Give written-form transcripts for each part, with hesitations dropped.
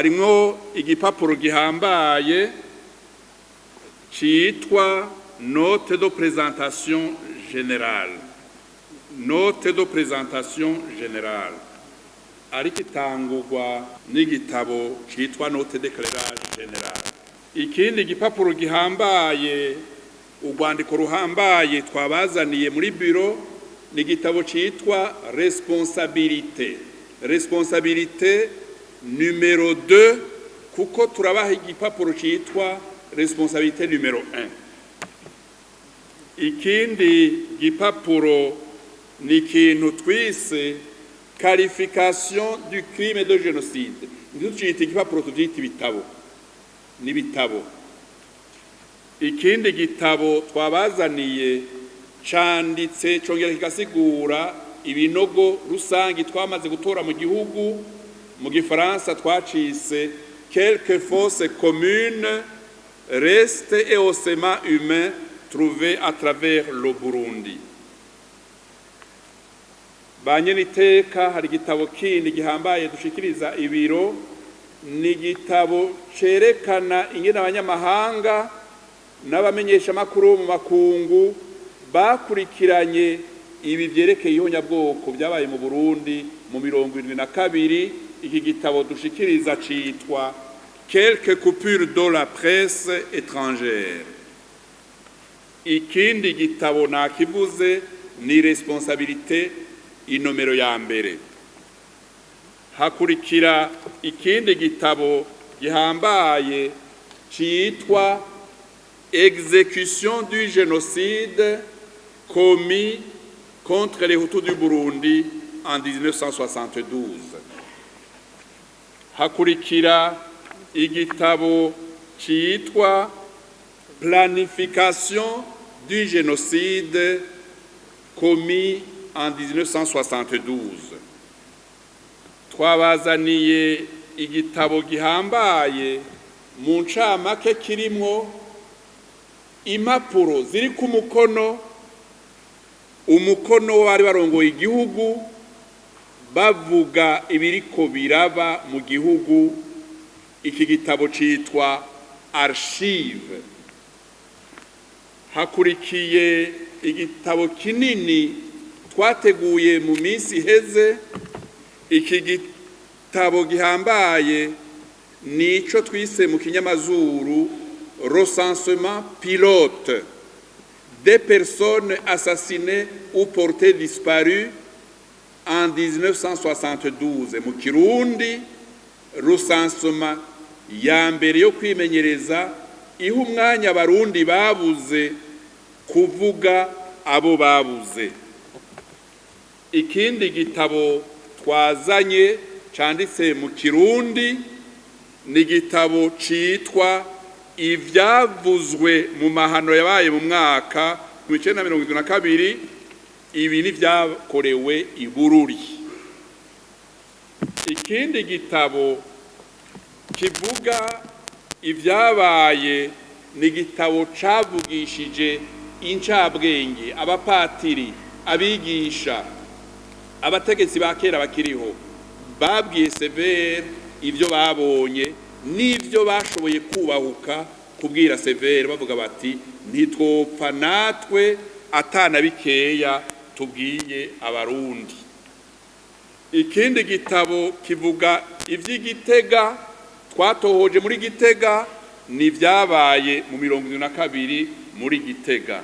Harimwo igipapuro gihambaye citwa note de présentation générale, note de présentation générale, ariko itangurwa n'igitabo citwa note d'éclairage général. Ikindi gipapuro gihambaye, urwandiko ruhambaye twabazaniye muri biro, ni igitabo citwa responsabilité, responsabilité numéro 2, kuko turabaha igipapuro citwa responsabilité numéro 1. Ikindi gipapuro ni ikintu twise qualification du crime de génocide. Ntitucita igipapuro, tuvyita ibitabo, n'ibitabo. Ikindi gitabo twabazaniye canditse congera kigasigura ibinogo rusangi twamaze gutora mu gihugu. Mu gifaransa twacise quelques fosses communes, restes et ossements humains trouvés à travers le Burundi. Ba nyeniteka, hari igitabo kindi gihambaye dushikiriza ibiro. Ni igitabo cerekana ingene abanyamahanga n'abamenyeshamakuru bo mu makungu bakurikiranye ibi vyerekeye ihonyabwoko byabaye mu Burundi mu 72. Iki gitabo dushikiriza citwa quelques coupures de la presse étrangère. Ikindi gitabo nakivuze ni responsabilité inomero ya mbere. Hakurikira ikindi gitabo gihambaye citwa exécution du génocide commis contre les Hutus du Burundi en 1972. Hakurikira igitabo citwa planification du génocide commis en 1972. Twabazaniye igitabo gihambaye mu ncamake kirimwo impapuro ziri ku mukono, umukono w'abari barongoye igihugu bavuga ibiriko biraba mu gihugu. Iki gitabo citwa archive. Hakurikiye igitabo kinini twateguye mu minsi iheze. Iki gitabo gihambaye nico twise mu kinyamazuru recensement pilote des personnes assassinées ou portées disparues en 1972. Mu kirundi, recensement ya mbere yo kwimenyereza iha umwanya abarundi babuze kuvuga abo babuze. Ikindi gitabo twazanye canditse mu kirundi ni igitabo citwa ivyavuzwe mu mahano yabaye mu mwaka mu 1972. Ibi ni vyakorewe i Bururi. Ikindi gitabo kivuga ivyabaye ni igitabo cavugishije incabwenge, abapatiri, abigisha, abategetsi ba kera bakiriho, babwiye CVR ivyo babonye n'ivyo bashoboye kubahuka kubwira CVR, bavuga bati: "Ntitwopfa natwe atana bikeya tubwiye abarundi." Ikindi gitabo kivuga ivy'Igitega twatohoje muri Gitega, ni ibyabaye mu 72 muri Gitega.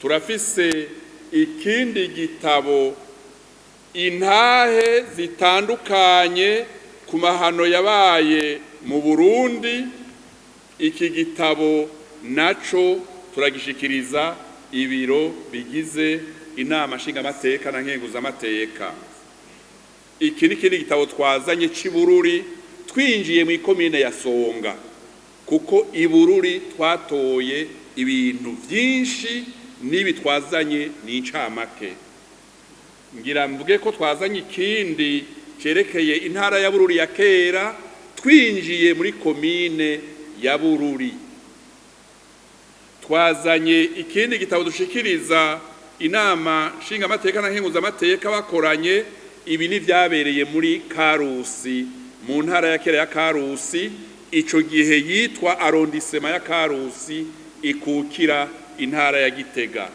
Turafise ikindi gitabo, intahe zitandukanye ku mahano yabaye mu Burundi. Iki gitabo naco turagishikiriza ibiro bigize inama nshingamateka na nkenguzamateka. Iki ni ikindi gitabo twazanye c'i Bururi, twinjiye mu ikomine ya Songa, kuko i Bururi twatoye ibintu vyinshi. N'ibi twazanye ni incamake. Ngira mvuge ko twazanye ikindi cerekeye intara ya Bururi ya kera, twinjiye muri komine ya Bururi. Twazanye ikindi gitabo dushikiriza inama nshingamateka na nkenguzamateka bakoranye. Ibi ni vyabereye muri Karusi. Mu ntara ya kera ya Karusi, ico gihe yitwa arrondissement ya Karusi, ikukira intara ya Gitega.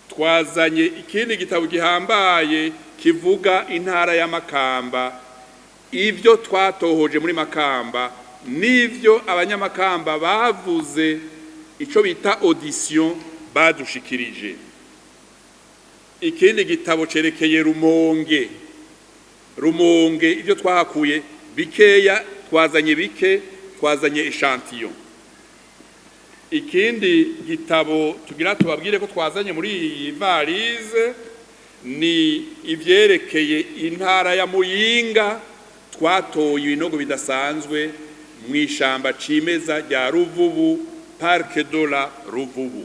Twazanye ikindi gitabo gihambaye kivuga intara ya Makamba, ivyo twatohoje muri Makamba n'ivyo Abanyamakamba bavuze, ico bita audition badushikirije. Ikindi gitabo cerekeye Rumonge. Rumonge, ibyo twahakuye bikeya, twazanye bike, twazanye échantillon. Ikindi gitabo tugira tubabwire ko twazanye muri iyi valise ni ivyerekeye intara ya Muyinga. Twatoye ibinogo bidasanzwe mu ishamba cimeza rya Ruvubu, Parc de la Ruvubu.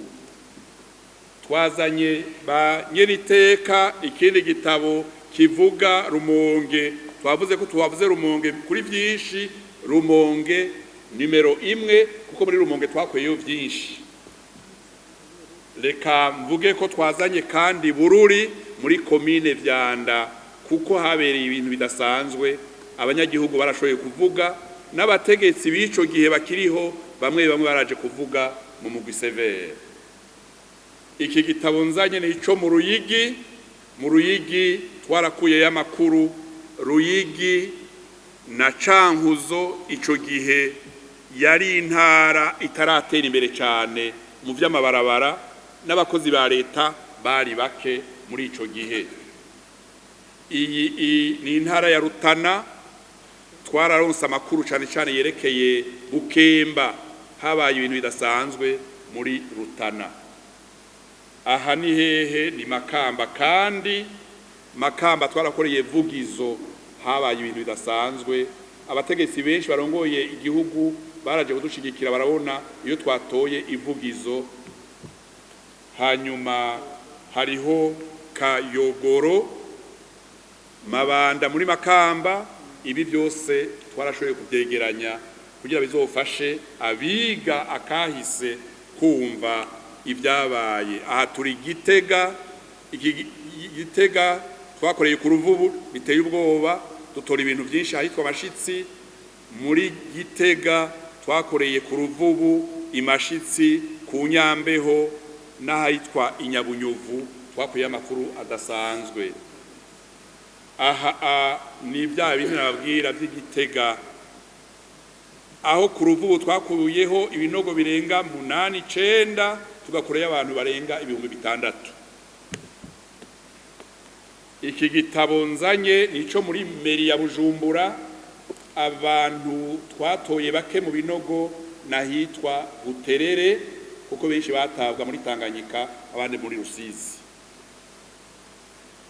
Twazanye, ba nyeriteka, ikindi gitabo kivuga Rumonge. Twavuze ko twavuze Rumonge kuri byinshi, Rumonge nimero 1, kuko muri Rumonge twakuyeyo byinshi. Reka mvuge ko twazanye kandi Bururi, muri komine Vyanda, kuko habereye ibintu bidasanzwe. Abanyagihugu barashoboye kuvuga, n'abategetsi b'ico gihe bakiriho bamwe bamwe baraje kuvuga mu mugwi CVR. Iki gitabo nzanye ni ico mu Ruyigi. Mu Ruyigi twarakuyeyo amakuru. Ruyigi na Cankuzo, ico gihe yari intara itaratera imbere cyane mu vy'amabarabara, n'abakozi ba leta bari bake muri ico gihe. Iyi ni intara ya Rutana. Twararonse amakuru cyane cyane yerekeye Bukemba, habaye ibintu bidasanzwe muri Rutana. Aha ni hehe? Ni Makamba. Kandi Makamba twarakoreye Vugizo, habaye ibintu bidasanzwe. Abategetsi benshi barongoye igihugu baraje kudushigikira, barabona iyo twatoye Ivugizo. Hanyuma hariho Kayogoro, Mabanda muri Makamba. Ibi byose twarashoboye kubyegeranya kugira bizofashe abiga akahise kumva ibyabaye. Aha turi Gitega. Iki Gitega twakoreye ku Ruvubu, biteye ubwoba, dutora ibintu byinshi ahitwa Amashitsi. Muri Gitega twakoreye ku Ruvubu, Imashitsi, ku Nyambeho n'ahitwa Inyabunyovu, twakuye amakuru adasanzwe. Aha ni bya bindi nababwira by'Igitega, aho ku Ruvubu twakuyeho ibinogo birenga munani, icenda, tugakureyo abantu barenga 6000. Iki gitabo nzanye nico muri mairie ya Bujumbura. Abantu twatoye bake mu binogo n'ahitwa Buterere, kuko benshi batabwa muri Tanganyika, abandi muri Rusizi.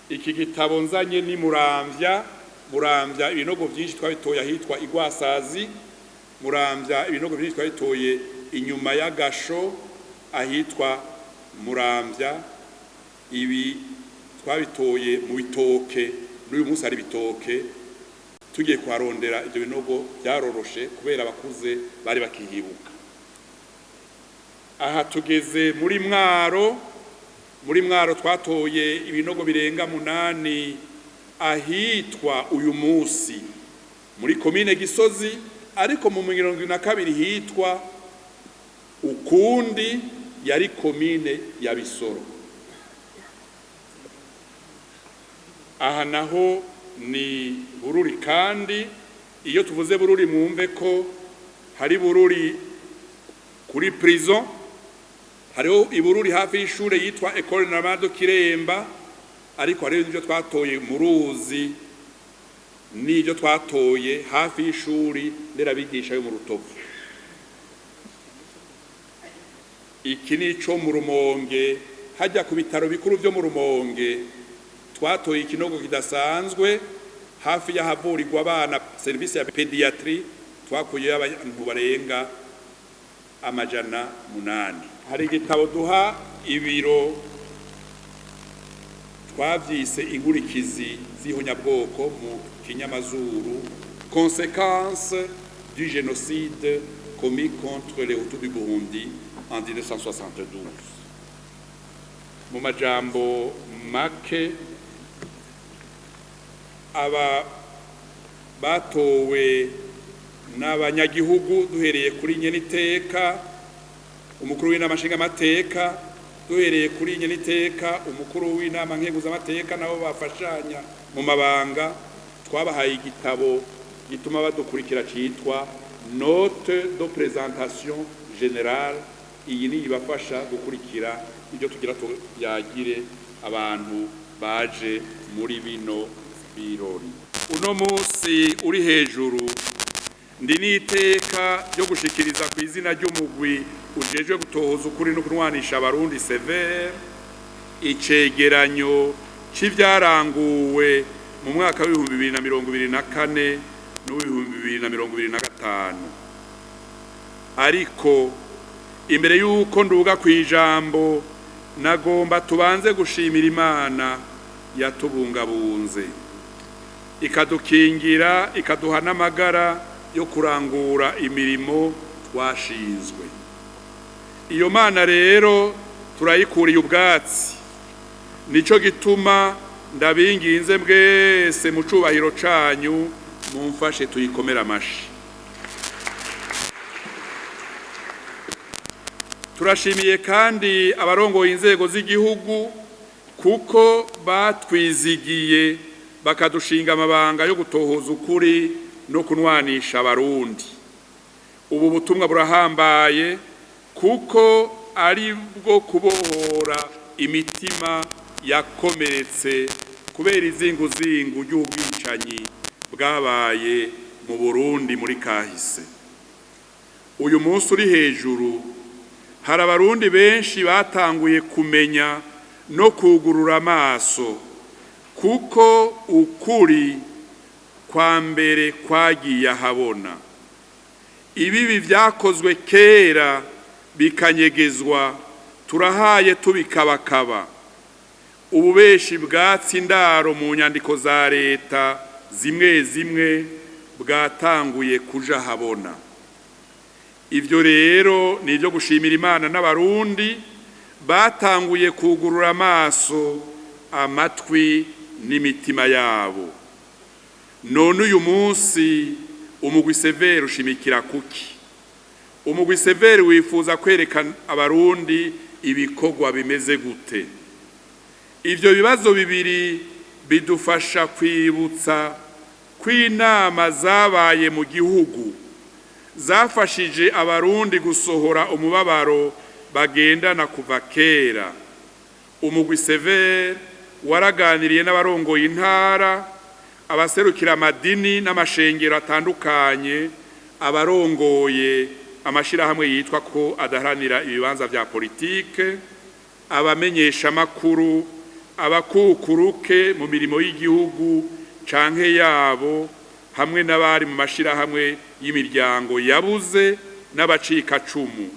Iki gitabo nzanye ni Muramvya. Muramvya, ibinogo byinshi twabitoye ahitwa Igwasazi. Muramvya, ibinogo byinshi twabitoye inyuma y'agasho ahitwa Muramvya. Ibi twabitoye mu bitoke, n'uyu munsi hari ibitoke. Tugiye kuharondera ibyo binogo byaroroshe, kubera abakuze bari bakihibuka. Aha tugeze muri Mwaro. Muri Mwaro twatoye ibinogo birenga munani ahitwa uyu munsi muri komine Gisozi, ariko mu 72 hitwa ukundi, yari komine ya Bisoro. Aha naho ni Bururi. Kandi iyo tuvuze Bururi, mwumve ko hari Bururi kuri prison, hariho Ibururi hafi y'ishure yitwa École Normale de Kiremba, ariko hariho n'ibyo twatoye mu ruzi n'ibyo twatoye hafi y'ishuri nderabigisha yo mu Rutovu. Iki ni ico mu Rumonge, hajya ku bitaro bikuru vyo mu Rumonge. Twatoye ikinogo kidasanzwe hafi y'ahavurirwa abana, service ya pédiatrie, twakuyeyo abantu barenga 800. Hari igitabo duha ibiro, twavyise inkurikizi z'ihonyabwoko, mu kinyamazuru "Conséquences du génocide commis contre les Hutus du Burundi en 1972". Mu majambo make, aba Batowe n'abanyagihugu, duhereye kuri nyeniteka umukuru w'inama nshingamateka, duhereye kuri nyeniteka umukuru w'inama nkenguzamateka, nabo bafashanya mu mabanga. Twabahaye igitabo gituma badukurikira citwa note de présentation générale. Iyi ni ibafasha gukurikira ibyo tugira tuyagire abantu baje muri bino birori. Uno munsi uri hejuru, ndi n'iteka ryo gushikiriza ku izina ry'umugwi ujejwe gutohoza ukuri no kunwanisha Abarundi, CVR, icegeranyo c'ivyaranguwe mu mwaka w'2024 n'uw'ibihumbi bibiri na mirongo ibiri na gatanu. Ariko imbere y'uko nduga kw'ijambo, nagomba tubanze gushimira Imana yatubungabunze, ikadukingira, ikaduha n'amagara yo kurangura imirimo twashinzwe. Iyo Mana rero turayikuriye ubwatsi. Nico gituma ndabinginze mwese mu cubahiro canyu, mumfashe tuyikomere amashi. Turashimiye kandi abarongoye inzego z'igihugu, kuko batwizigiye bakadushinga amabanga yo gutohoza ukuri no kunwanisha Abarundi. Ubu butumwa burahambaye, kuko ari bwo kubohora imitima yakomeretse kubera izinguzingu ry'ubwicanyi bwabaye mu Burundi muri kahise. Uyu munsi uri hejuru, hari Abarundi benshi batanguye kumenya no kugurura amaso, kuko ukuri kwa mbere kwagiye ahabona. Ibibi vyakozwe kera bikanyegezwa, turahaye tubikabakaba. Ububeshi bwatsi indaro mu nyandiko za leta zimwe zimwe bwatanguye kuja habona. Ivyo rero ni ivyo gushimira Imana n'Abarundi batanguye kugurura amaso, amatwi n'imitima yabo. None uyu munsi umugwi CVR ushimikira kuki? Umugwi CVR wifuza kwereka Abarundi ibikorwa bimeze gute? Ivyo bibazo bibiri bidufasha kwibutsa ko inama zabaye mu gihugu zafashije Abarundi gusohora umubabaro bagendana kuva kera. Umugwi CVR waraganiriye n'abarongoye intara, abaserukira amadini n'amashengero atandukanye, abarongoye amashirahamwe yitwa ko adaharanira ibibanza vya politike, abamenyeshamakuru, abakukuruke mu mirimo y'igihugu canke yabo, hamwe n'abari mu mashirahamwe y'imiryango yabuze n'abacikacumu.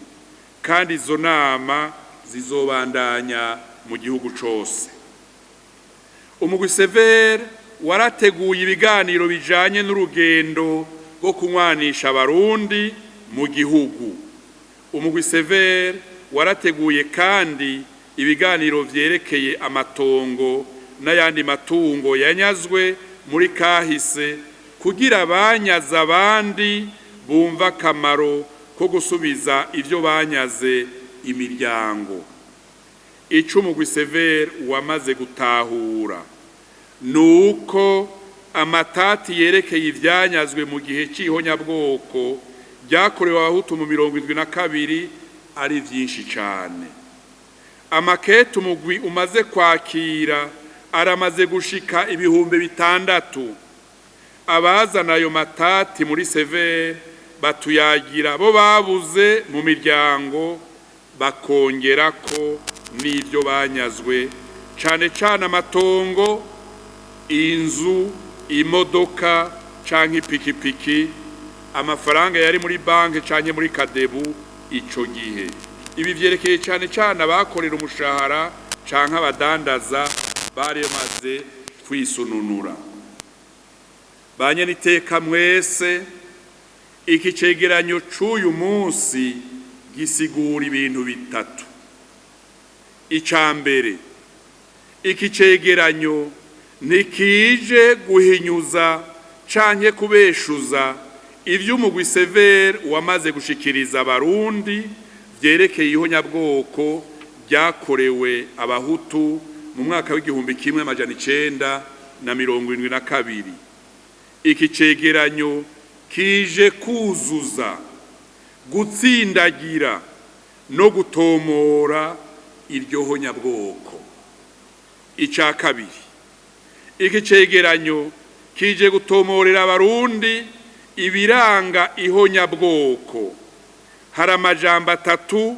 Kandi izo nama zizobandanya mu gihugu cose. Umugwi CVR warateguye ibiganiro bijanye n'urugendo rwo kunywanisha Abarundi mu gihugu. Umugwi CVR warateguye kandi ibiganiro vyerekeye amatongo n'ayandi matungo yanyazwe muri kahise, kugira abanyaze abandi bumva akamaro ko gusubiza ivyo banyaze imiryango. Ico umugwi CVR wamaze gutahura nuko amatati yerekeye ivyanyazwe mu gihe c'ihonyabwoko ryakorewe Abahutu mu 72 ari vyinshi cane. Amakete umugwi umaze kwakira aramaze gushika 6000. Abazana ayo matati muri CVR batuyagira bo babuze mu miryango, bakongerako n'ivyo banyazwe, cane cane amatongo, inzu, imodoka canke ipikipiki, amafaranga yari muri banki canke muri CADEBU ico gihe. Ibi vyerekeye cane cane abakorera umushahara canke abadandaza bari bamaze kwisununura. Banyeniteka mwese, iki cegeranyo c'uyu munsi gisigura ibintu bitatu. Ica mbere, iki cegeranyo ntikije guhinyuza Canke kubeshuza ivy'umugwi CVR wamaze gushikiriza Abarundi vyerekeye ihonyabwoko ryakorewe Abahutu mu mwaka w'1972. Iki cegeranyo kije kuzuza, gutsindagira no gutomora iryo honyabwoko. Ica kabiri, iki cegeranyo kije gutomorera Abarundi ibiranga ihonyabwoko. Hari amajambo atatu: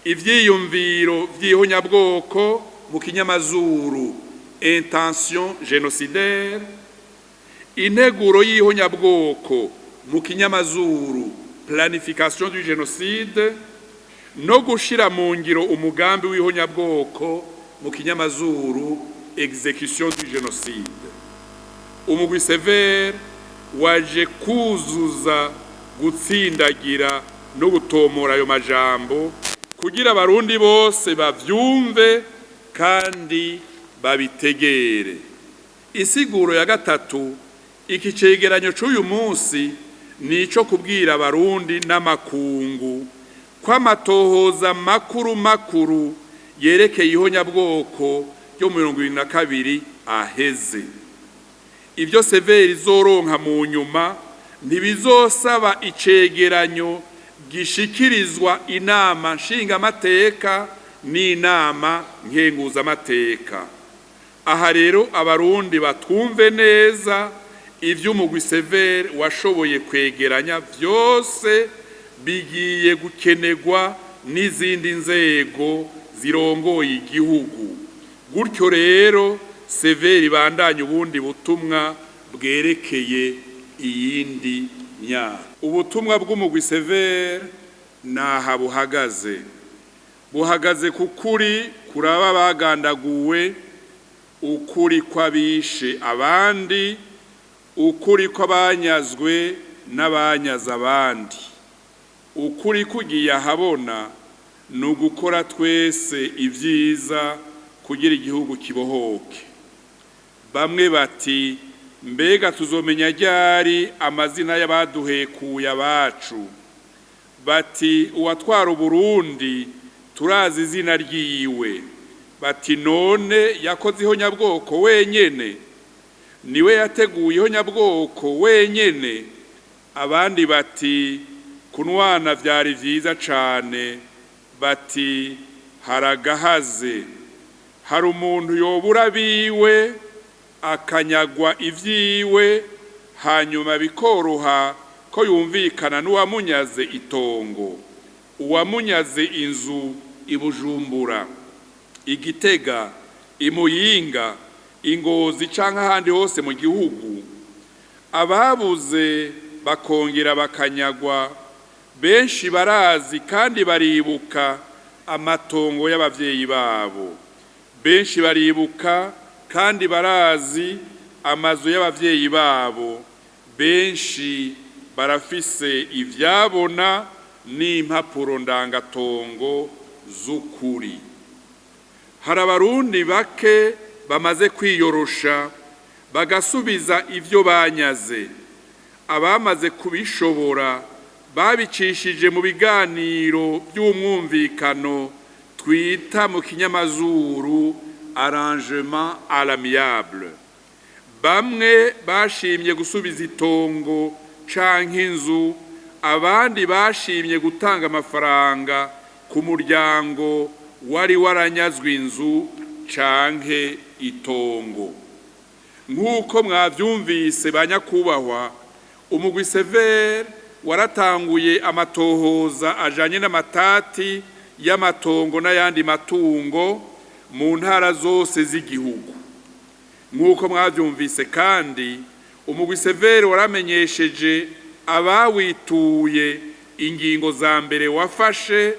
ivyiyumviro vy'ihonyabwoko, mu kinyamazuru intention génocidaire, integuro y'ihonyabwoko, mu kinyamazuru planification du génocide, no gushira mu ngiro umugambi w'ihonyabwoko, mu kinyamazuru exécution du génocide. Umugwi CVR waje kuzuza, gutsindagira no gutomora ayo majambo kugira Abarundi bose bavyumve kandi babitegere. Isiguro ya gatatu, iki cegeranyo c'uyu munsi ni ico kubwira Abarundi n'amakungu ko amatohoza makuru makuru yerekeye ihonyabwoko ryo 72 aheze. Ibyo CVR izoronka mu nyuma ntibizosaba icegeranyo gishikirizwa Inama Nshingamateka n'Inama Nkenguzamateka. Aha rero Abarundi batwumve neza: ivy'umugwi CVR washoboye kwegeranya vyose bigiye gukenegwa n'izindi nzego zirongoye igihugu. Gutyo rero CVR ibandanya ubundi butumwa bwerekeye iyindi myaka. Ubutumwa bw'umugwi CVR naha buhagaze. Buhagaze ku kuri kuraba bagandaguwe, ukuri kw'abishe abandi, ukuri kw'abanyazwe n'abanyaze abandi. Ukuri kugiye ahabona ni ugukora twese ibyiza kugira igihugu kibohoke. Bamwe bati: "Mbega tuzomenya ryari amazina y'abaduhekuye abacu?" Bati: "Uwatwara Uburundi turazi izina ryiwe." Bati: "None yakoze ihonyabwoko wenyene? Niwe yateguye ihonyabwoko wenyene?" Abandi bati: "Kunwana vyari vyiza cane." Bati: "Haragahaze. Hari umuntu yobura biwe, akanyagwa ivyiwe, hanyuma bikoroha ko yumvikana n'uwamunyaze itongo, uwamunyaze inzu i Bujumbura, i Gitega, i Muyinga, i Ngozi canke ahandi hose mu gihugu? Ababuze bakongera bakanyagwa benshi barazi kandi baribuka amatongo y'abavyeyi babo. Benshi baribuka kandi barazi amazu y'abavyeyi babo. Benshi barafise ivyabona n'impapuro ndangatongo z'ukuri. Hari Abarundi bake bamaze kwiyorosha bagasubiza ivyo banyaze. Abamaze kubishobora babicishije mu biganiro by'umwumvikano twita mu kinyamazuru arrangement à l'amiable. Bamwe bashimye gusubiza itongo canke inzu, abandi bashimye gutanga amafaranga ku muryango wari waranyazwe inzu canke itongo. Nk'uko mwavyumvise, ba nyakubahwa, umugwi CVR waratanguye amatohoza ajanye n'amatati y'amatongo n'ayandi matungo mu ntara zose z'igihugu. Nk'uko mwavyumvise kandi, umugwi CVR waramenyesheje abawituye ingingo za mbere wafashe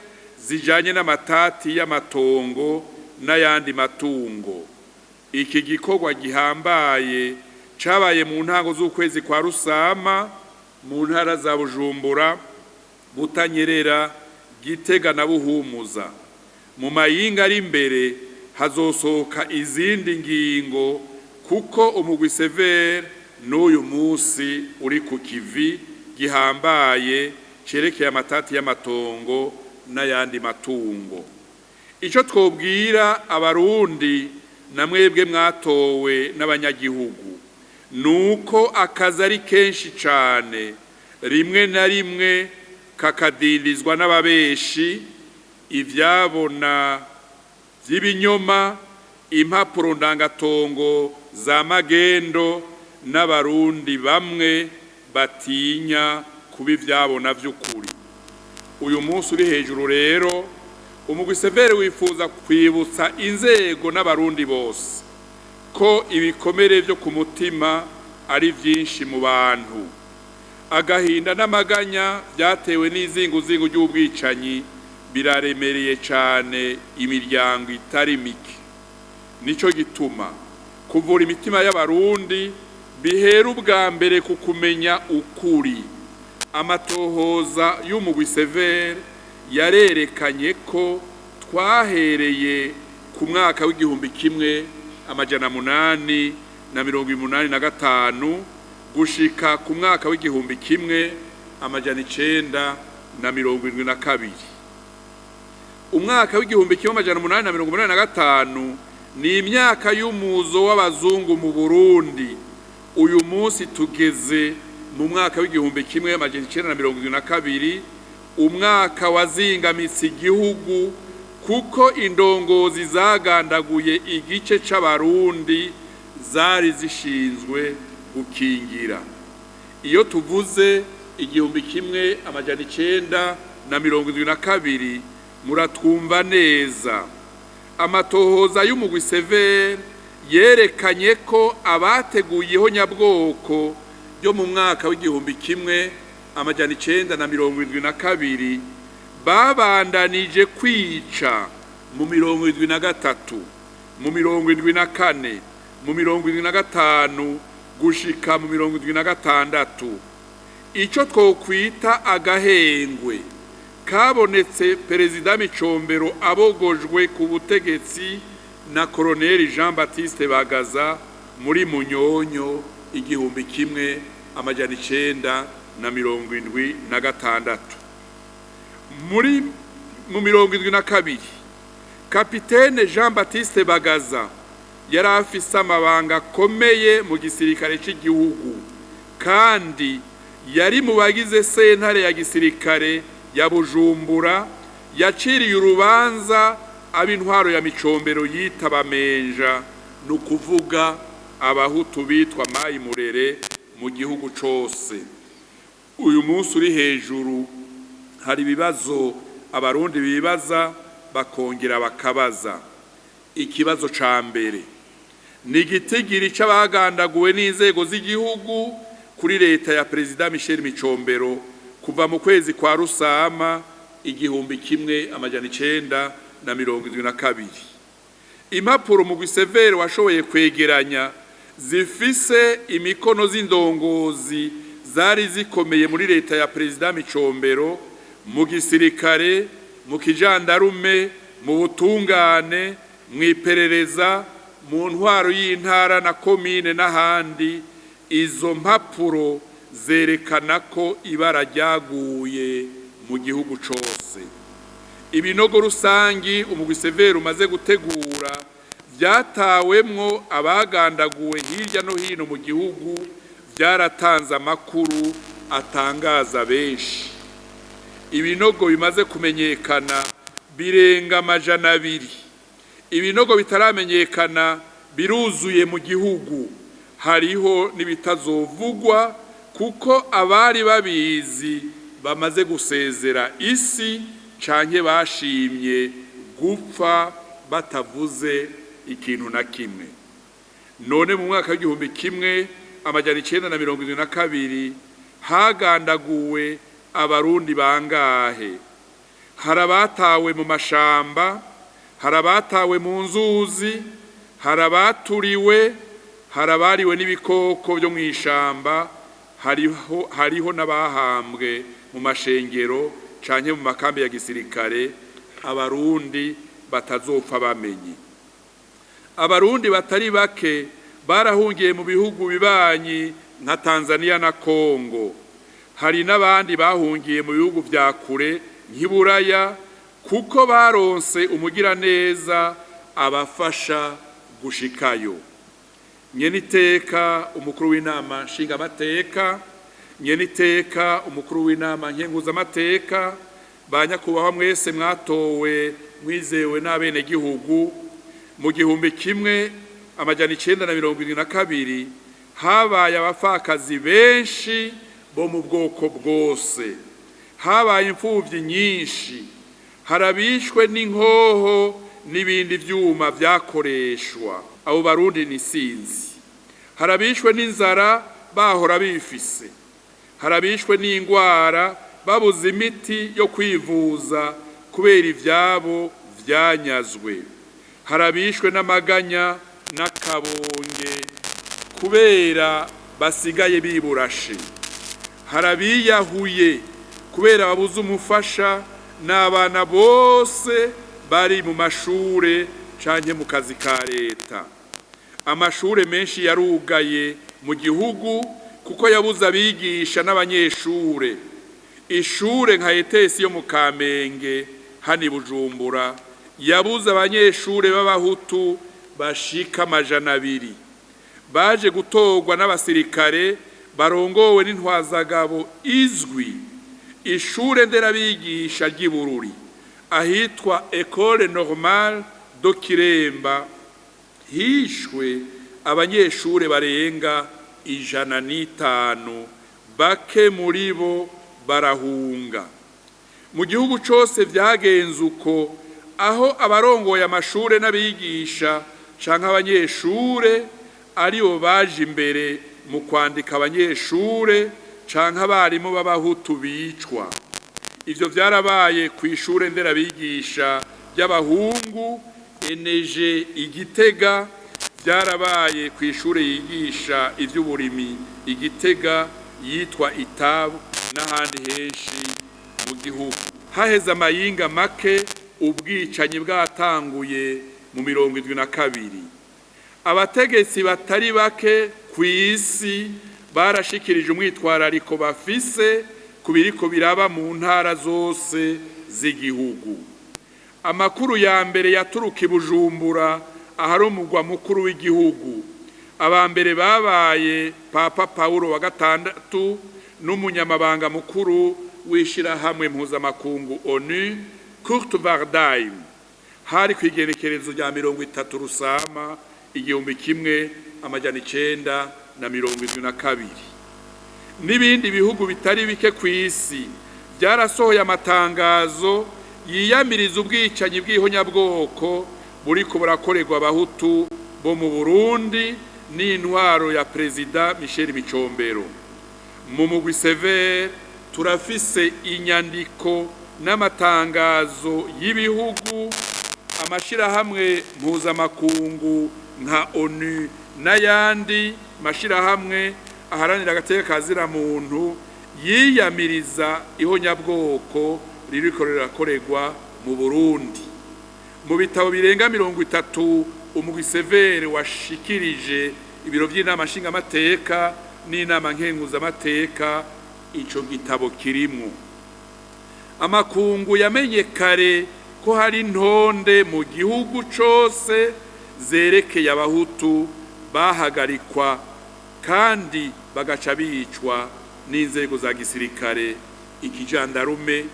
zijanye n'amatati y'amatongo n'ayandi matungo. Iki gikorwa gihambaye cabaye mu ntango z'ukwezi kwa Rusama mu ntara za Bujumbura, Butanyerera, Gitega na Buhumuza. Mu mayinga ari imbere hazosohoka izindi ngingo, kuko umugwi CVR n'uyu munsi uri ku kivi gihambaye cerekeye amatati y'amatongo n'ayandi matungo. Ico twobwira Abarundi na mwebwe mwatowe n'abanyagihugu nuko akazi ari kenshi cane, rimwe na rimwe kakadindizwa n'ababeshi, ivyabona vy'ibinyoma, impapuro ndangatongo za magendo n'Abarundi bamwe batinya kuba ivyabona vy'ukuri. Uyu munsi uri hejuru rero, umugwi Severe wifuza kwibutsa inzego n'Abarundi bose ko ibikomere vyo ku mutima ari vyinshi mu bantu. Agahinda n'amaganya vyatewe n'izinguzingu ry'ubwicanyi biraremereye cane imiryango itari mike. Nico gituma kuvura imitima y'Abarundi bihera ubwa mbere ku kumenya ukuri. Amatohoza y'umugwi Severe yarerekanye ko twahereye ku mwaka w'1885 gushika ku mwaka w'1972. Umwaka w'1885 ni imyaka y'umuzo w'abazungu mu Burundi. Uyu munsi tugeze mu mwaka w'1972, umwaka wazingamitse igihugu kuko indongozi zagandaguye igice c'Abarundi zari zishinzwe gukingira. Iyo tuvuze 1972 muratwumva neza. Amatohoza y'umugwi Severe yerekanye ko abateguye ihonyabwoko ryo mu mwaka w'1972 babandanije kwica mu 73, mu 74, mu 75 gushika mu 76. Ico twokwita agahengwe kabonetse Perezida Micombero abogojwe ku butegetsi na Koloneli Jean Baptiste Bagaza muri Munyonyo 1976. Muri mu 72 Kapitene Jean Baptiste Bagaza yari afise amabanga akomeye mu gisirikare c'igihugu, kandi yari mu bagize sentare ya gisirikare ya Bujumbura yaciriye urubanza ab'intwaro ya Micombero yita Bamenja, ni ukuvuga Abahutu bitwa Mayi Murere mu gihugu cose. Uyu munsi uri hejuru hari ibibazo Abarundi bibaza bakongera bakabaza. Ikibazo ca mbere ni igitigiri c'abagandaguwe n'inzego z'igihugu kuri leta ya Perezida Michel Micombero kuva mu kwezi kwa Rusama 1972. Impapuro mugwi Severe washoboye kwegeranya zifise imikono z'indongozi zari zikomeye muri leta ya Perezida Micombero, mu gisirikare, mu kijandarume, mu butungane, mu iperereza, mu ntwaro y'intara na komine n'ahandi. Izo mpapuro zerekana ko ibara ryaguye mu gihugu cose. Ibinogo rusangi umugwi Severe umaze gutegura vyatawemwo abagandaguwe hirya no hino mu gihugu vyaratanze amakuru atangaza benshi. Ibinogo bimaze kumenyekana birenga 200. Ibinogo bitaramenyekana biruzuye mu gihugu. Hariho n'ibitazovugwa kuko abari babizi bamaze gusezera isi canke bashimye gupfa batavuze ikintu na kimwe. None mu mwaka w'1972 hagandaguwe Abarundi bangahe? Hari abatawe mu mashamba, hari abatawe mu nzuzi, hari abaturiwe, hari abariwe n'ibikoko byo mw'ishamba, hariho n'abahambwe mu mashengero canke mu makambi ya gisirikare Abarundi batazopfa bamenye. Abarundi batari bake barahungiye mu bihugu bibanyi nka Tanzania na Kongo. Hari n'abandi bahungiye mu bihugu vya kure nk'iburaya kuko baronse umugiraneza abafasha gushikayo. Nyeniteka umukuru w'inama nshingamateka, nyeniteka umukuru w'inama nkenguzamateka, ba nyakubahwa mwese mwatowe mwizewe n'abenegihugu, mu 1972 habaye abapfakazi benshi bo mu bwoko bwose, habaye imfuvyi nyinshi, harabishwe n'inkoho n'ibindi vyuma vyakoreshwa, abo Barundi ni sinzi, harabishwe n'inzara bahora bifise, harabishwe n'ingwara babuze imiti yo kwivuza kubera ivyabo vyanyazwe, harabishwe n'amaganya n'akabonge kubera basigaye biburashe, harabiyahuye kubera babuze umufasha n'abana bose bari mu mashure canke mu kazi ka leta. Amashure menshi yarugaye mu gihugu kuko yabuze abigisha n'abanyeshure. Ishure nka ETS yo mu Kamenge hano i Bujumbura yabuze abanyeshure b'abahutu bashika 200 baje gutorwa n'abasirikare barongowe n'intwazagabo izwi. Ishure nderabigisha ry'i Bururi ahitwa Ecole Normale do Kiremba hishwe abanyeshure barenga 105, bake muri bo barahunga. Mu gihugu cose vyagenze uko, aho abarongoye amashure n'abigisha canke abanyeshure aribo baje imbere mu kwandika abanyeshure canke abarimu b'abahutu bicwa. Ivyo vyarabaye kw'ishure nderabigisha ry'abahungu Eneje Igitega, vyarabaye kw'ishure yigisha ivy'uburimi Igitega yitwa Itabu n'ahandi henshi mu gihugu. Haheze amayinga make ubwicanyi bwatanguye mu 72. Abategetsi batari bake kw'isi barashikirije umwitwarariko bafise ku biriko biraba mu ntara zose z'igihugu. Amakuru ya mbere yaturuka i Bujumbura ahari umugwa mukuru w'igihugu. Aba mbere babaye Papa Paulo wa gatandatu n'umunyamabanga mukuru w'ishirahamwe mpuzamakungu ONU Kurt Waldheim. Hari kw'igenekerezo rya 30 Rusama 1972. N'ibindi bihugu bitari bike kw'isi byarasohoye amatangazo yiyamiriza ubwicanyi bw'ihonyabwoko buriko burakorerwa abahutu bo mu Burundi n'intwaro ya Perezida Michel Micombero. Mu mugwi Severe turafise inyandiko n'amatangazo y'ibihugu, amashirahamwe mpuzamakungu nka ONU n'ayandi mashirahamwe aharanira agateka ka ziramuntu yiyamiriza ihonyabwoko ririko rirakorerwa mu Burundi. Mu bitabo birenga 30 umugwi Severe washikirije ibiro vy'inama nshingamateka n'inama nkenguzamateka, ico gitabo kirimwo. Amakungu yamenye kare ko hari intonde mu gihugu cose zerekeye abahutu bahagarikwa kandi bagaca bicwa n'inzego za gisirikare, ikijandarume,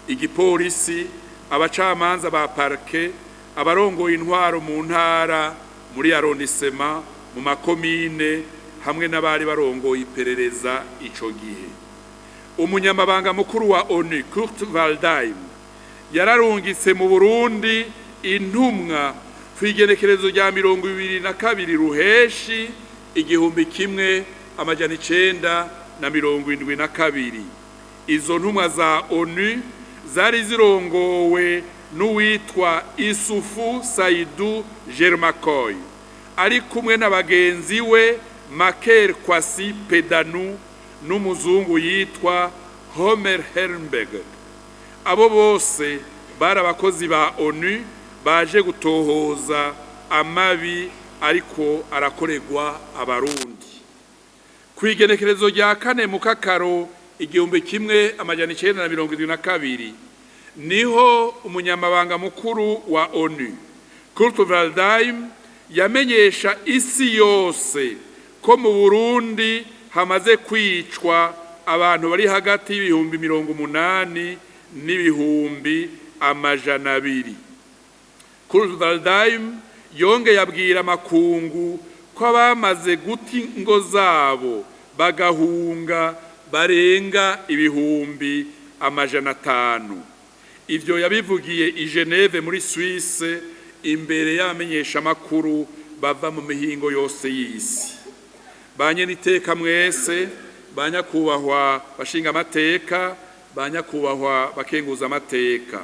igipolisi, abacamanza ba parke, abarongoye intwaro mu ntara, muri arrondissement, mu makomine, hamwe n'abari barongoye iperereza ico gihe. Umunyamabanga mukuru wa ONU Kurt Waldheim yararungitse mu Burundi intumwa kw'igenekerezo rya 22 Ruheshi 1972. Izo ntumwa za ONU zari zirongowe n'uwitwa Isufu Saidu Germakoy ari kumwe na bagenzi we Maker Kwasi Pedanu n'umuzungu yitwa Homer Herrenberg. Abo bose bari abakozi ba ONU baje gutohoza amabi ariko arakorerwa abarundi. Ku igenekerezo rya 4 Mukakaro 1972, niho umunyamabanga mukuru wa ONU Kurt Waldheim yamenyesha isi yose ko mu Burundi hamaze kwicwa abantu bari hagati y'80,000 n'ibihumbi 200. Kurt Waldheim yongeye abwira amakungu ko abamaze guta ingo zabo bagahunga barenga 500,000. Ivyo yabivugiye i Geneve muri Suisse, imbere y'abamenyeshamakuru bava mu mihingo yose y'isi. Banyeniteka mwese, banyakubahwa bashinga amateka, banyakubahwa bakenguza amateka,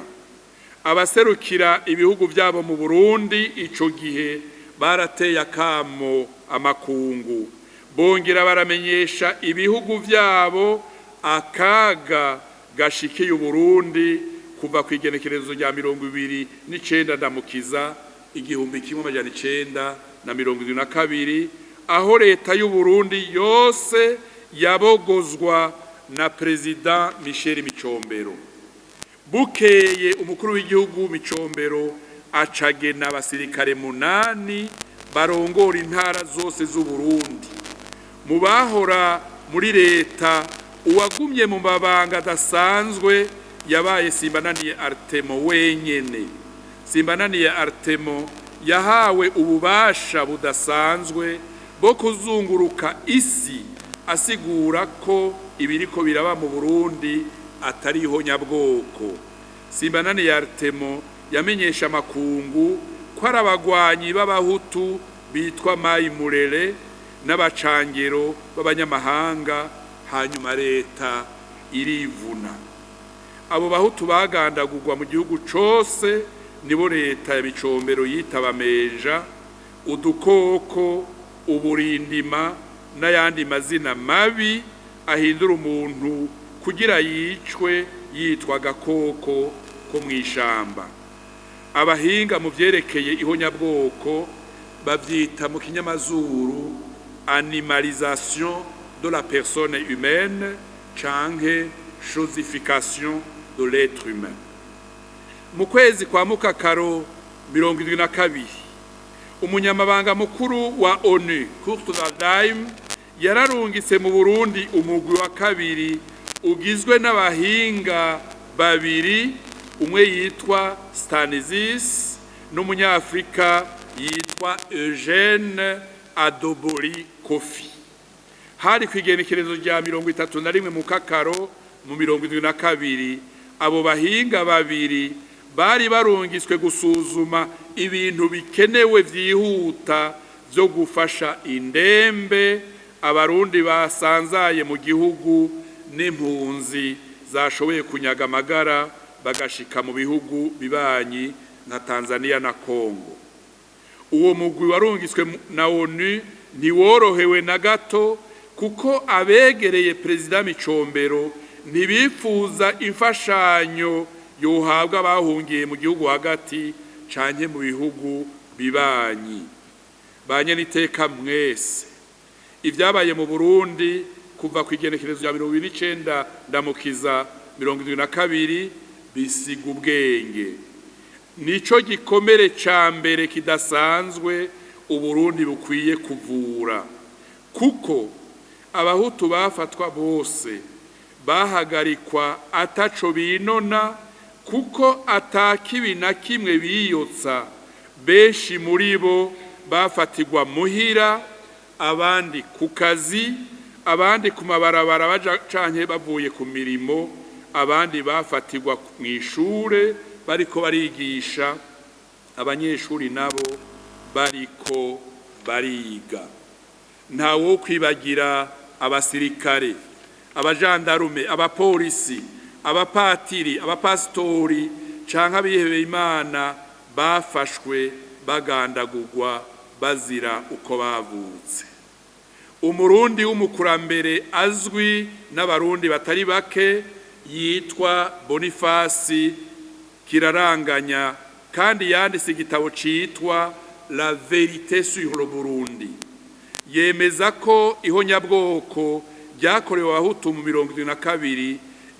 abaserukira ibihugu byabo mu Burundi ico gihe barateye akamo amakungu, bongera baramenyesha ibihugu byabo akaga gashikiye Uburundi kuva ku igenekerezo rya 29 Ndamukiza 1972, aho leta y'u Burundi yose yabogozwa na Perezida Michel Micombero. Bukeye umukuru w'igihugu Micombero acagena abasirikare 8 barongora intara zose z'u Burundi. Mu bahora muri leta, uwagumye mu mabanga adasanzwe yabaye Simbananiye Artemo wenyene. Simbananiye Artemo yahawe ububasha budasanzwe bwo kuzunguruka isi asigura ko ibiriko biraba mu Burundi atariho nyabwoko. Simbananiye Artemo yamenyesha amakungu ko ari abagwanyi b'abahutu bitwa Mayi Murere n'abacangero b'abanyamahanga, hanyuma leta irivuna. Abo bahutu bagandagurwa mu gihugu cose nibo leta ya Micombero yita abamenja, udukoko, uburindima n'ayandi mazina mabi ahindura umuntu kugira yicwe yitwa agakoko ko mw'ishamba. Abahinga mu vyerekeye ihonyabwoko bavyita mu kinyamazuru animalisation de la personne humaine canke chosification de l'être humain. Mu kwezi kwa Mukakaro 72, umunyamabanga mukuru wa ONU Kurt Waldheim yararungitse mu Burundi umugwi wa kabiri ugizwe n'abahinga babiri, umwe yitwa Stanislas n'umunyafrika yitwa Eugene Adoboli Kofi. Hari ku igenekerezo rya 31 Mukakaro mu 72. Abo bahinga babiri bari barungiswe gusuzuma ibintu bikenewe vyihuta vyo gufasha indembe, abarundi basanzaye mu gihugu n'impunzi zashoboye kunyaga amagara bagashika mu bihugu bibanyi nka Tanzania na Congo. Uwo mugwi warungiswe na ONU ntiworohewe na gato, kuko abegereye Perezida Micombero ntibifuza imfashanyo yohabwa abahungiye mu gihugu hagati canke mu bihugu bibanyi. Banyeniteka mwese, ibyabaye mu Burundi kuva ku igenekerezo rya 29 Ndamukiza 72 bisiga ubwenge. Nico gikomere ca mbere kidasanzwe Uburundi bukwiye kuvura, kuko abahutu bafatwa bose bahagarikwa ataco binona, kuko atakibi na kimwe biyotsa. Benshi muri bo bafatirwa muhira, abandi ku kazi, abandi ku mabarabara baja canke bavuye ku mirimo, abandi bafatirwa mw'ishure bariko barigisha, abanyeshuri nabo bariko bariga. Ntawo kwibagira abasirikare, abajandarume, abapolisi, abapatiri, abapasitori canke abihebeye Imana bafashwe bagandagurwa bazira uko bavutse. Umurundi w'umukurambere azwi n'abarundi batari bake yitwa Bonifasi Kiraranganya, kandi yanditse igitabo citwa La vérité sur le Burundi. Yemeza ko ihonyabwoko ryakorewe Abahutu mu 72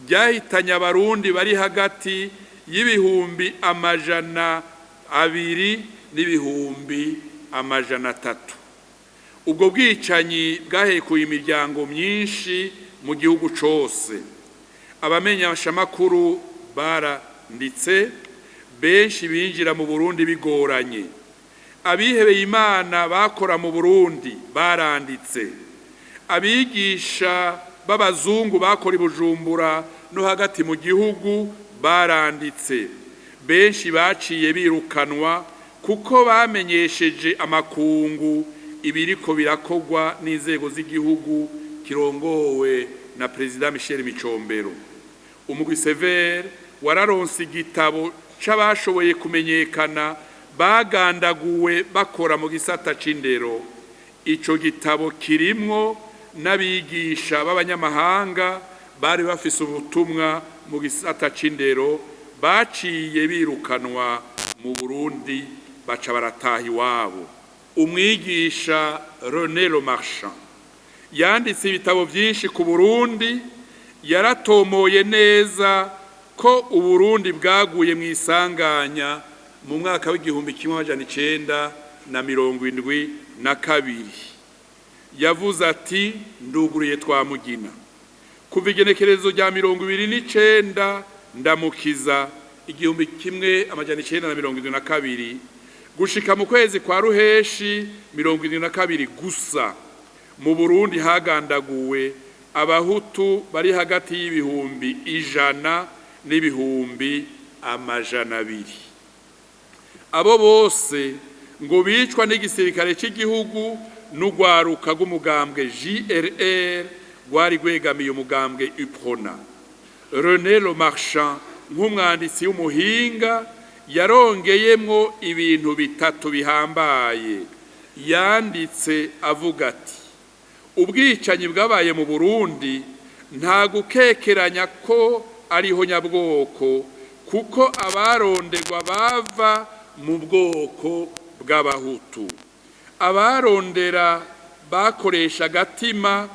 ryahitanye Abarundi bari hagati y'200,000 n'ibihumbi 300. Ubwo bwicanyi bwahekuye imiryango myinshi mu gihugu cose. Abamenyeshamakuru baranditse, benshi binjira mu Burundi bigoranye. Abihebeye Imana bakora mu Burundi baranditse. Abigisha b'abazungu bakora i Bujumbura no hagati mu gihugu baranditse. Benshi baciye birukanwa kuko bamenyesheje amakungu ibiriko birakogwa n'inzego z'igihugu kirongowe na Perezida Michel Micombero. Umugwi CVR wararonse igitabo c'abashoboye kumenyekana bagandaguwe bakora mu gisata c'indero. Ico gitabo kirimwo n'abigisha b'abanyamahanga bari bafise ubutumwa mu gisata c'indero baciye birukanwa mu Burundi, baca barataha iwabo. Umwigisha René Le Marchand yanditse ibitabo byinshi ku Burundi. Yaratomoye neza ko Uburundi bwaguye mu isanganya mu mwaka w'1972. Yavuze ati: "Nduguruye twamugina, kuva igenekerezo rya 29 Ndamukiza 1972 gushika mu kwezi kwa Ruheshi 72 gusa, mu Burundi hagandaguwe Abahutu bari hagati y'100,000 n'ibihumbi 200. Abo bose ngo bicwa n'igisirikare cy'igihugu n'urwaruka rw'umugambwe JRR rwari rwegamiye umugambwe UPRONA." René Le Marchand, nk'umwanditsi w'umuhinga, yarongeyemwo ibintu bitatu bihambaye. Yanditse avuga ati: "Ubwicanyi bwabaye mu Burundi nta gukekeranya ko ariho nyabwoko, kuko abaronderwa bava mu bwoko bw'Abahutu. Abarondera bakoresha agatima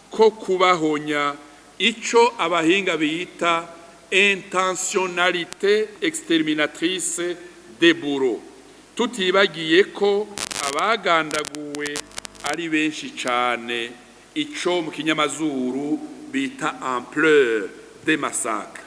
ko kubahonya, ico abahinga bita intentionnalité exterminatrice des bourreaux, tutibagiye ko abagandaguwe ari benshi cane, ico mu kinyamazuru bita ampleur des massacres."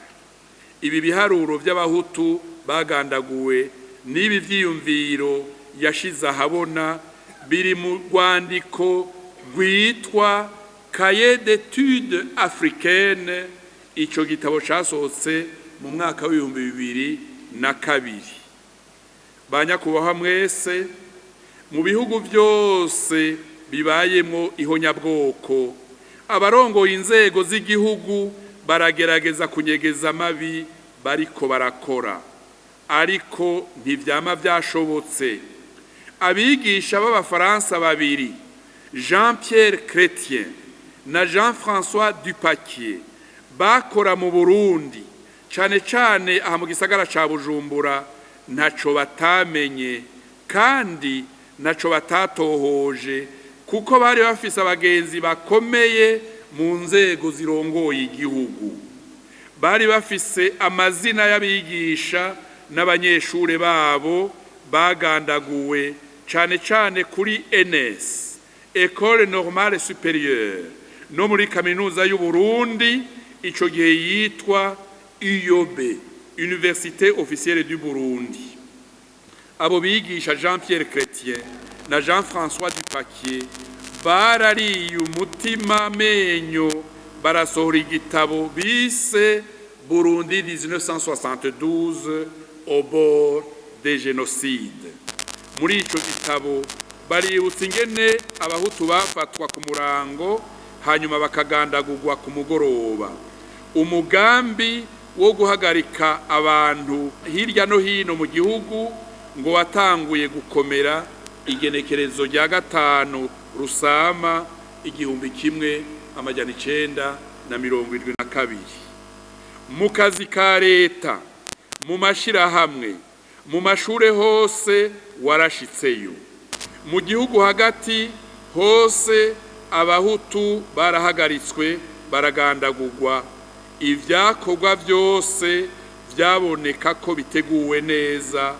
Ibi biharuro by'Abahutu bagandaguwe n'ibi vyiyumviro yashize ahabona biri mu rwandiko rwitwa Cahier d'études africaines. Ico gitabo casohotse mu mwaka w'2002. Ba nyakubahwa mwese, mu bihugu byose bibayemwo ihonyabwoko, abarongoye inzego z'igihugu baragerageza kunyegeza amabi bariko barakora, ariko ntivyama vyashobotse. Abigisha b'Abafaransa babiri, Jean Pierre Chrétien na Jean-François Dupaquier, bakora mu Burundi, cane cane aha mu gisagara ca Bujumbura, ntaco batamenye kandi ntaco batatohoje, kuko bari bafise abagenzi bakomeye mu nzego zirongoye igihugu. Bari bafise amazina y'abigisha n'abanyeshure babo bagandaguwe, cane cane kuri ENS, École Normale Supérieure, no muri Kaminuza y'u Burundi, ico gihe yitwa UOB, Université Officielle du Burundi. Abo bigisha Jean Pierre Chrétien na Jean-François Dupaquier barariye umutima amenyo, barasohora igitabo bise Burundi 1972 au bord des génocides. Muri ico gitabo baributsa ingene Abahutu bafatwa ku murango, hanyuma bakagandagurwa ku mugoroba. Umugambi wo guhagarika abantu hirya no hino mu gihugu ngo watanguye gukomera igenekerezo rya 5 Rusama 1972. Mu kazi ka leta, mu mashirahamwe, mu mashure hose warashitseyo. Mu gihugu hagati Hose Abahutu barahagaritswe, baragandagurwa. Ivyakorwa byose byaboneka ko biteguwe neza.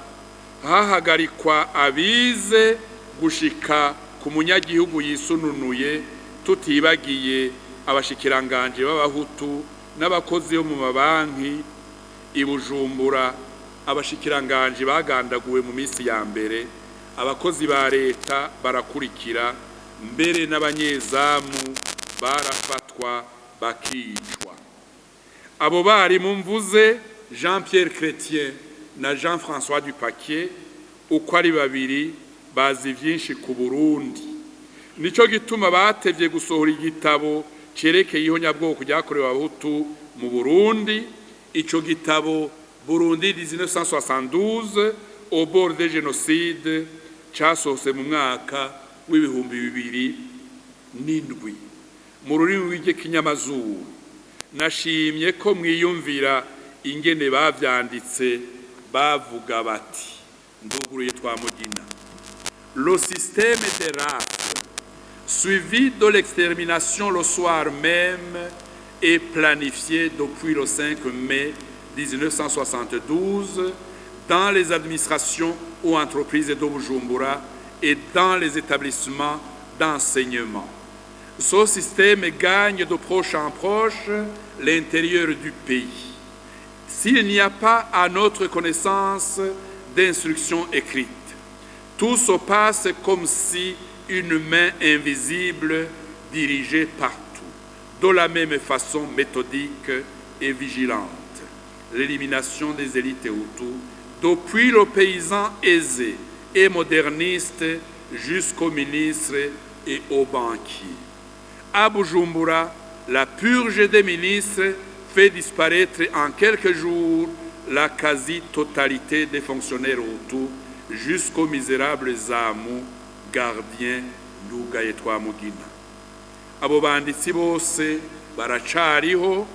Hahagarikwa abize gushika ku munyagihugu yisununuye, tutibagiye abashikiranganje b'Abahutu n'abakozi bo mu mabanki i Bujumbura. Abashikiranganje bagandaguwe mu minsi ya mbere, abakozi ba leta barakurikira, mbere n'abanyezamu barafatwa bakicwa. Abo barimu mvuze, Jean Pierre Chrétien na Jean François Dupaquier, uko ari babiri bazi vyinshi ku Burundi. Nico gituma batevye gusohora igitabo cerekeye ihonyabwoko ryakorewe Abahutu mu Burundi. Ico gitabo, Burundi 1972 au bord des génocides, casohotse mu mwaka w'2007 mu rurimi rw'ikinyamazuru. Nashimye ko mwiyumvira ingene bavyanditse. Bavuga bati, nduguruye twamugina: "Le système de rafle, suivi de l'extermination le soir même, est planifié depuis le 5 mai 1972 dans les administrations ou entreprises de Bujumbura et dans les établissements d'enseignement. Ce système gagne de proche en proche l'intérieur du pays. S'il n'y a pas à notre connaissance d'instructions écrites, tout se passe comme si une main invisible dirigeait partout, de la même façon méthodique et vigilante, l'élimination des élites hutus, depuis le paysan aisé et moderniste jusqu'aux ministres et aux banquiers. À Bujumbura, la purge des ministres fait disparaître en quelques jours la quasi-totalité des fonctionnaires hutus jusqu'aux misérables zamu, gardiens." Ndugaye twamugina. Abo banditsi bose baracariho.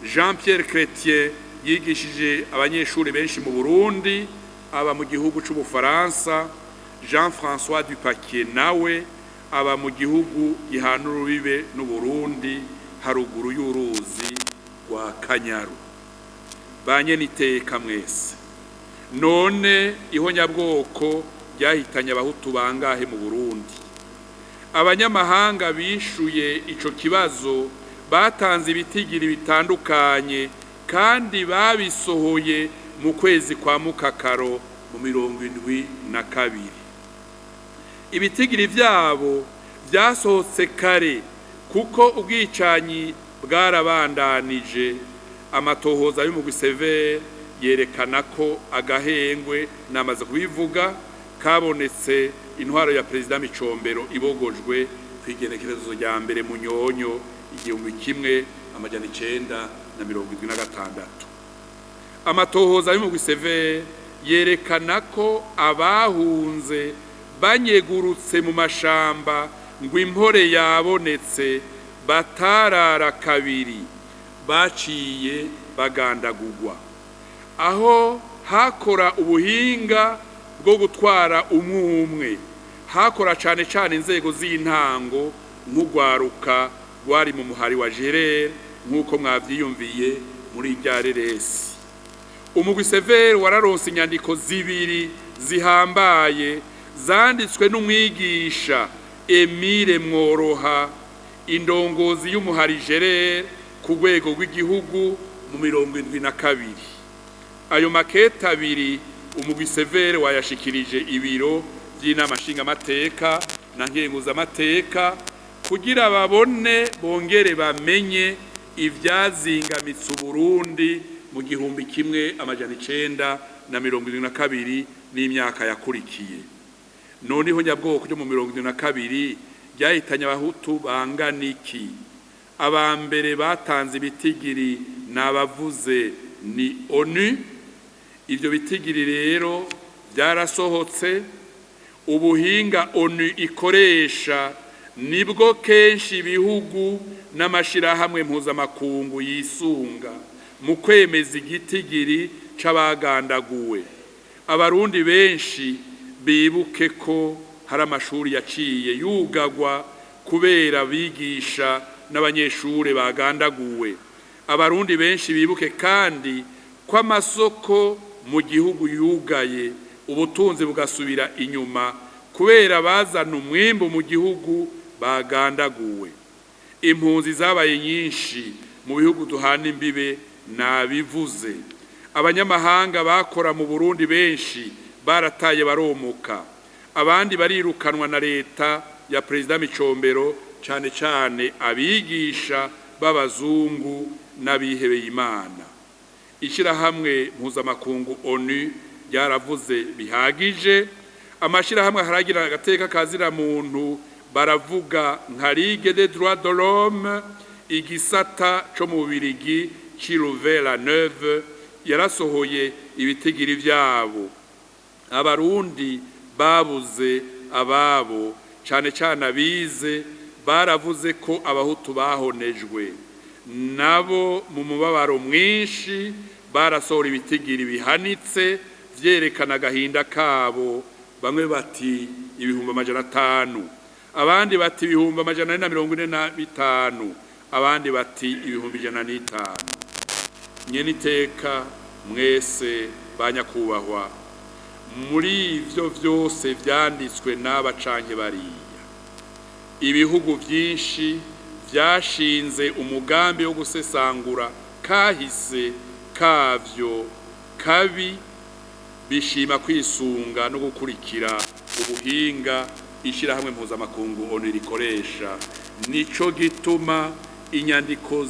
Jean Pierre Chrétien yigishije abanyeshuri benshi mu Burundi, aba mu gihugu c'Ubufaransa. Jean François Dupaquier nawe aba mu gihugu gihana urubibe n'Uburundi, haruguru y'uruzi rwa Kanyaru. Banye iteka mwese, none ihonyabwoko ryahitanye Abahutu bangahe mu Burundi? Abanyamahanga bishuye ico kibazo batanze ibitigiri bitandukanye, kandi babisohoye mu kwezi kwa mukakaro mu 72. Ibitigiri vyabo vyasohotse kare kuko ubwicanyi bwarabandanije. Amatohoza y'umugwi CVR yerekana ko agahengwe, namaze kubivuga, kabonetse intwaro ya Perezida Micombero ibogojwe kw'igenekerezo rya 1 Munyonyo 1976. Amatohoza y'umugwi CVR yerekana ko abahunze banyegurutse mu mashamba ngo impore yabonetse batarara kabiri, baciye bagandagurwa. Aho hakora ubuhinga bwo gutwara umwe umwe, hakora cane cane inzego z'intango nk'urwaruka rwari mu muhari wa GERER, nk'uko mwavyiyumviye muri rya reresi. Umugwi CVR wararonse inyandiko zibiri zihambaye zanditswe n'umwigisha Emile Mworoha, indongozi y'umuhari GERER ku rwego rw'igihugu mu 72. Ayo makete abiri umugwi CVR wayashikirije ibiro by'Inama Nshingamateka na Nkenguzamateka kugira babone bongere bamenye ivyazingamitse Uburundi mu 1972 n'imyaka yakurikiye. Noneho nyabwoko ryo mu 72 ryahitanye Abahutu bangana iki? Aba mbere batanze ibitigiri n'abavuze ni ONU. Ibyo bitigiri rero byarasohotse. Ubuhinga ONU ikoresha nibwo kenshi ibihugu n'amashirahamwe mpuzamakungu yisunga mu kwemeza igitigiri c'abagandaguwe. Abarundi benshi bibuke ko hari amashuri yaciye yugagwa kubera abigisha n'abanyeshuri bagandaguwe. Abarundi benshi bibuke kandi ko amasoko mu gihugu yugaye, ubutunzi bugasubira inyuma kubera bazana umwimbu mu gihugu bagandaguwe. Impunzi zabaye nyinshi mu bihugu duhana imbibe, nabivuze. Abanyamahanga bakora mu Burundi benshi barataye baromoka, abandi barirukanwa na leta ya Perezida Micombero, cane cane abigisha b'abazungu n'abihebeye Imana. Ishirahamwe mpuzamakungu ONU ryaravuze bihagije. Amashirahamwe aharagira agateka kazira muntu baravuga, nka Ligue des droits de l'homme, igisata co mu Bubirigi c'i Louvain-la-Neuve yarasohoye ibitigiri vyabo. Abarundi babuze ababo, cane cane abize, baravuze ko abahutu bahonejwe. Nabo mu mubabaro mwinshi barasohora ibitigiri bihanitse vyerekana agahinda kabo. Bamwe bati 500,000, abandi bati 445,000, abandi bati 105,000. Nyene iteka mwese banyakubahwa, muri ivyo vyose vyanditswe n'aba canke bariya, ibihugu vyinshi vyashinze umugambi wo gusesangura kahise kavyo kabi, bishima kwisunga no gukurikira ubuhinga ishirahamwe mpuzamakungu ONU rikoresha. Nico gituma inyandiko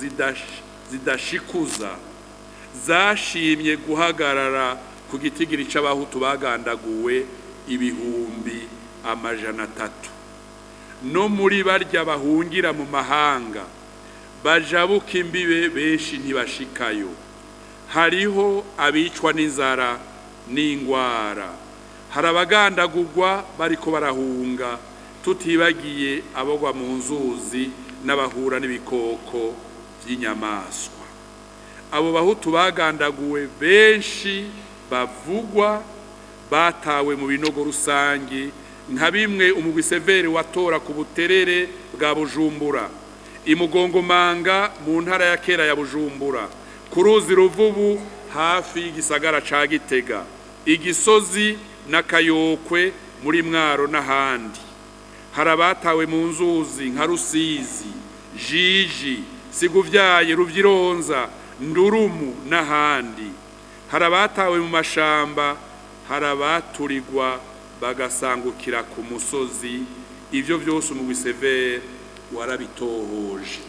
zidashikuza zashimye guhagarara ku gitigiri c'abahutu bagandaguwe 300,000. No muri barya bahungira mu mahanga bajabuka imbibe, benshi ntibashikayo. Hariho abicwa n'inzara n'ingwara, hari abagandagurwa bariko barahunga, tutibagiye abagwa mu nzuzi n'abahura n'ibikoko vy'inyamaswa. Abo bahutu bagandaguwe benshi bavugwa batawe mu binogo rusangi, nka bimwe umugwi Severe watora ku Buterere bwa Bujumbura, imugongomanga mu ntara ya kera ya Bujumbura, ku ruzi Ruvubu hafi y'igisagara ca Gitega, igisozi n'Akayokwe muri Mwaro n'ahandi. Hari abatawe mu nzuzi nka Rusizi, Jiji, Siguvyaye, Ruvyironza, Ndurumu n'ahandi. Hari abatawe mu mashamba, hari abaturirwa bagasangukira ku musozi. Ivyo vyose umugwi Severe warabitohoje.